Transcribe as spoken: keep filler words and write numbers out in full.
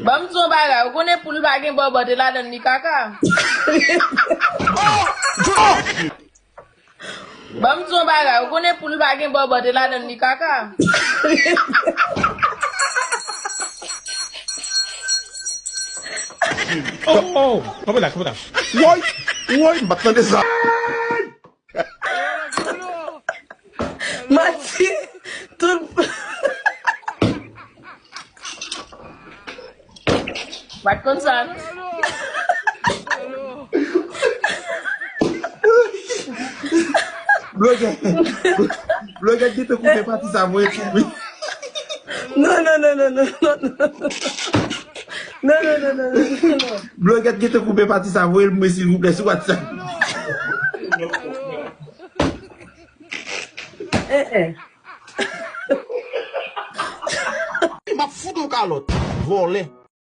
Ban m di yon bagay, ou konnen poul pa gen bòbòt e ladann li kaka. Ban m di yon bagay, ou konnen poul pa gen bòbòt e ladann li kaka. Oh, oh, kanpe la, kanpe la. Woy, woy, m pa t tande sa. Mati, tout. Bat konn sa, non? Blogè. Blogè gentan koupe pati sa voye pou mwen. Non, non, non, non, non, non, non. Non, non, non, non, non, non. Blogè gentan koupe pati sa voye l mwen silvouplè sou WhatsApp. Eh, eh. M ap fout yon kalòt. Vòlè.